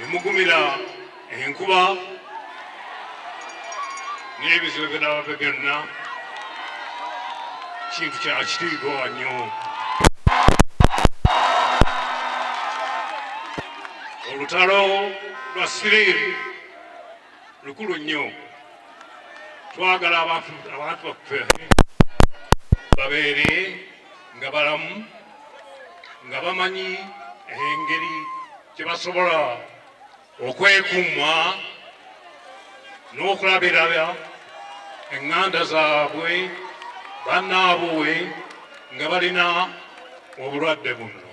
Mugumira enkuba n'ebizibu byonna byonna, kintu kya kitiibwa nnyo. Olutalo lwa siriimu lukulu nnyo. Twagala abantu baffe babeere nga balamu, nga bamanyi engeri gye basobola okwekuuma n'okulabiraba eŋŋanda zaabwe, bannaabwe nga balina obulwadde buno.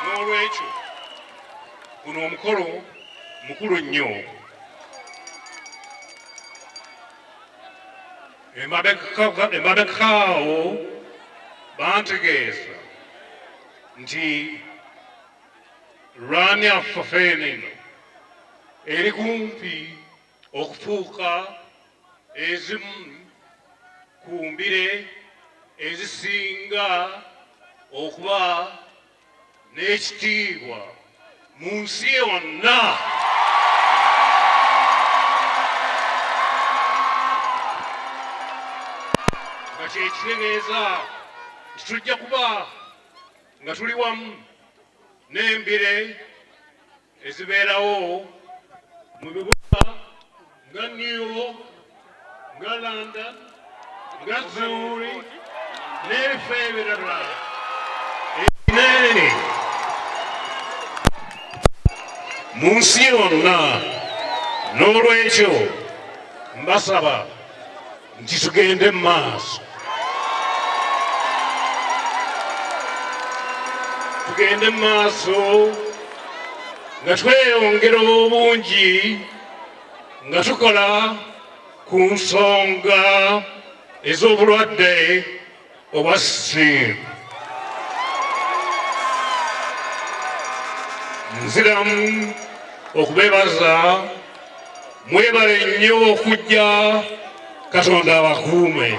N'olwekyo guno omukolo mukulu nnyo. Emabegakaawo bantegeeza nti run yaffe eno eri kumpi okufuuka ezimu ku mbire ezisinga okuba n'ekitiibwa mu nsi yonna. Nga kyekitegeeza nti tujja kuba nga tuli wamu n'embire ezibeerawo mu bibuga nga New York, nga London, nga Zurich n'ebifo ebirala ebinene mu nsi yonna. N'olwekyo mbasaba nti tugende mu maaso, tugende mu maaso nga tweyongera obungi nga tukola ku nsonga ez'obulwadde obwa siriimu. Nziramu okubebaza, mwebale nnyo okujja, Katonda abakuume.